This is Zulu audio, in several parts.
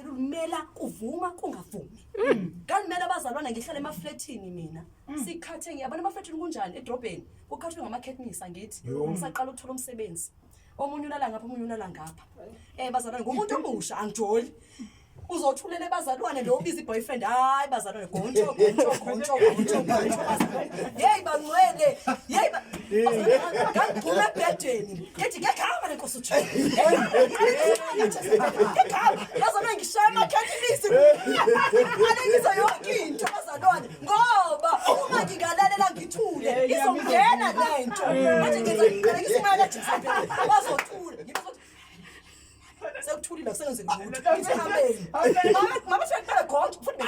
Ivangeli ulimela kuvuma kungavumi. Ngalimela abazalwane ngihlala emafletini mina. Sikhathe ngiyabona emafletini kunjani edrobheni. Kukhathwe ngama-ketnisa ngithi. Ngisaqala ukuthola umsebenzi. Omunye ulala ngapha omunye ulala ngapha. Bazalwane ngumuntu omusha angijoli. Uzothulele bazalwane lo ubiza i-boyfriend hayi bazalwane gontsho gontsho gontsho gontsho gontsho bazalwane yeyi bangcwele yeyi ngangigxuma ebhedeni ngithi ngiyagama lenkosi uJesu ngiyagama bazalwane ngishaya amakhathilisi alengisa yonke into bazalwane ngoba uma ngingalalela ngithule izongena lento manje ngenza ngiqalekisa imali kaJesu bazothula ngibazothi sekuthulile akusengenzeki lutho ngithi hambeni mama sekuqala gonje futhi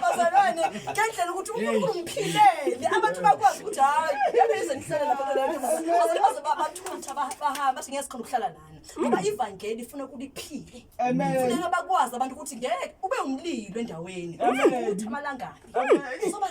bazalwane ngendlela ukuthi uNkulunkulu ngiphilele abantu bakwazi ukuthi hayi yabe nihlale lapha baze bathutha bahamba bathi ngeke sikhona ukuhlala nani ngoba ivangeli ifuna ukuliphile funeka bakwazi abantu ukuthi ngeke ube umlilo endaweni uvutha amalangana soba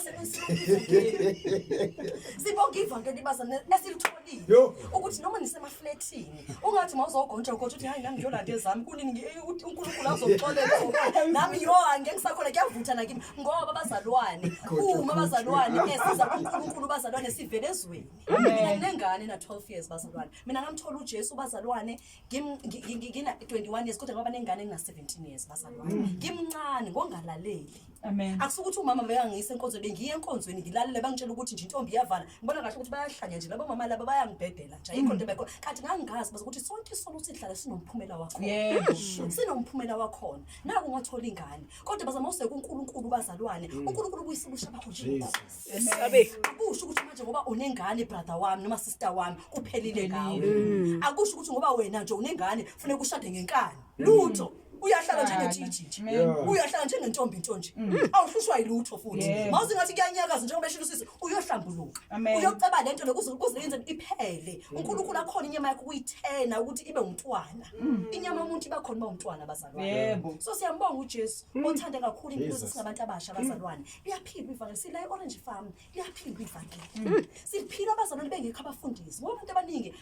sibonga ivangeli bazane esilitholile ukuthi noma nisemafletini ungathi mawuzogontsha ugontsha uthi hayi nami ngiyolanda ezami kunini uNkulunkulu azoxolela nami yo angeke ngisakhona kuyavutha nakimi ngoba bazalwane uma bazalwane esiza kuNkulunkulu bazalwane sivele ezweni mina nginengane na 12 years bazalwane mina ngamthola uJesu bazalwane ngina 21 years kodwa ngaba nengane engina 17 years bazalwane ngimncane ngongalaleli. Amen. Akusukuthi umama bekangiyisa enkonzweni bengiye enkonzweni ngilalele bangitshela ukuthi nje intombi iyavala ngibona kahle ukuthi bayahlanya nje labo mama laba bayangibhedela nje ayikho into ebekho kanti ngangingazi baze ukuthi sonke isono sihlala sinomphumela wakhona. Sinomphumela wakhona naku ungathola ingane kodwa bazama useke uNkulunkulu bazalwane uNkulunkulu ubuyisa ubusha bakho njengokhozi. Abe. Akusho ukuthi manje ngoba unengane brother wami noma sister wami kuphelile ngawe. Akusho ukuthi ngoba wena nje unengane funeka ushade ngenkani lutho. Uyahlala njengetshitshi nje. Uyahlala njengentombi nto nje. Awuhlushwa yilutho futhi. Mawuze ngathi kuyanyakaza njengoba eshilo usisi uyohlambuluka. Uyoceba lento lokuze kuze yenze iphele. uNkulunkulu akhona inyama yakho kuyithena ukuthi ibe umntwana. Inyama yomuntu iba khona uma umntwana bazalwane. So siyambonga uJesu othanda kakhulu impilo singabantu abasha bazalwane. Liyaphila ivangeli sila eOrange Farm liyaphila ivangeli. Siphila abazalwane bengekho abafundisi. Ngoba abantu abaningi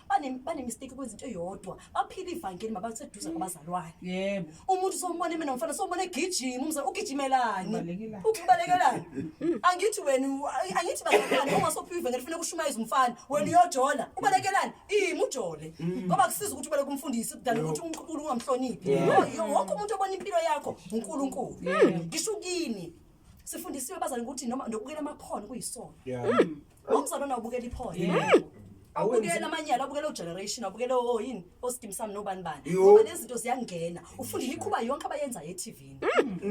bane mistake kwenza into eyodwa. Baphila ivangeli mabaseduze kwabazalwane. Umuntu sombona mina mfana sombona egijima umzali ugijimelani? Ukubalekelani? Angithi wena angithi bazalwane uma sophiwa ivangeli kufanele ushumayeze umfana wena uyojola ubalekelani? Ima ujole. Ngoba kusiza ukuthi ubale kumfundisi kudala ukuthi uNkulunkulu ungamhloniphi. Wonke umuntu obona impilo yakho uNkulunkulu. Ngisho kini sifundisiwe bazali ukuthi noma nokubukela amaphone kuyisono. Umzalwane awubukela iphone. Awubukela amanyala, awubukela ogeneration, awubukela oyini, oskim sam nobani bani. Ngoba lezi zinto ziyangena. Ufunda imikhuba yonke abayenzayo e-TV.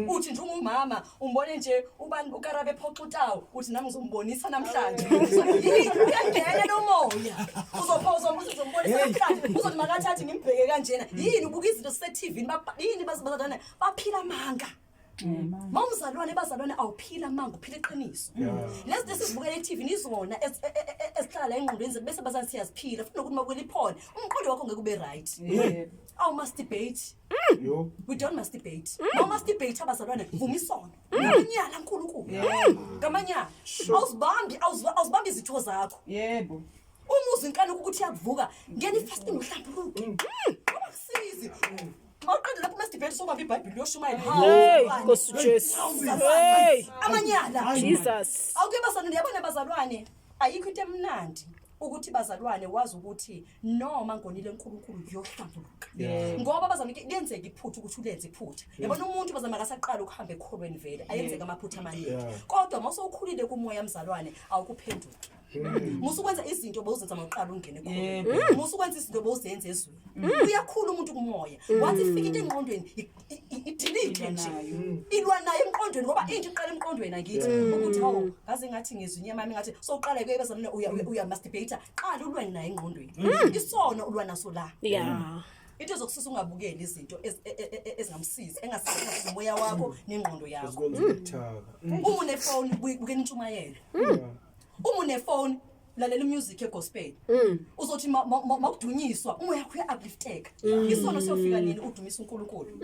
Uthi nje ungumama umbone nje ubani uKarabe ephoxa utawu uthi nami ngizombonisa namhlanje. Yini uyangena lo moya. Uzophoza ukuthi uzombonisa namhlanje. Uzothi makathathi ngimbheke kanjena. Yini ubuka izinto zise-TV yini bazalwane baphila amanga. Mawumzalwane bazalwane awuphila manga uphila iqiniso. Lezi zinto esizibukela e-TV nizona ezihlala la engqondweni zethu bese bazalwane siyaziphila futhi nokuthi mawukela iphone umqondo wakho ngeke ube right. Awu masturbate. We don't masturbate. Mawu masturbate abazalwane vuma isono. Ngamanyala uNkulunkulu. Ngamanyala. Awuzibambi awuzibambi izitho zakho. Uma uzinkani ukuthi iyakuvuka ngena ifasting uhlambuluke. Ngoba kusizi. Mawuqeda lapho masturbate sobamba iBhayibheli uyoshumayela. Hey, Nkosi Jesu. Hey. Amanyala. Jesus. Awuke bazalwane yabona bazalwane ayikho into emnandi ukuthi bazalwane wazi ukuthi noma ngonile uNkulunkulu ngiyohlambuluka. Ngoba bazalwane kuyenzeka iphutha ukuthi ulenze iphutha. Yabona umuntu bazalwane makasaqala ukuhamba ekholweni vele ayenzeka amaphutha amaningi. Kodwa mawusewukhulile kumoya mzalwane awukuphenduki. Musa ukwenza izinto bowuzenza mawuqala ungene ekholweni. Musa ukwenza izinto bowuzenza ezweni. Uyakhula umuntu kumoya. Wathi ifika into engqondweni idelete nje. Ilwa nayo emqondweni ngoba into iqala emqondweni angithi ukuthi hawu ngaze ngathi ngizwe inyama yami ngathi so uqala ke bazalwane uya masturbate qala ulwe nayo engqondweni. Isono ulwa naso la. Into ezokusiza ungabukeli izinto ezingamsizi engasiza umoya wakho nengqondo yakho. Uma unefoni bukela intshumayelo. Uma unefoni lalela umusic egospel. Uzothi makudunyiswa umoya wakho uya-uplifteka. Isono siyofika nini udumisa uNkulunkulu.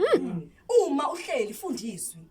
Uma uhleli funda izwi.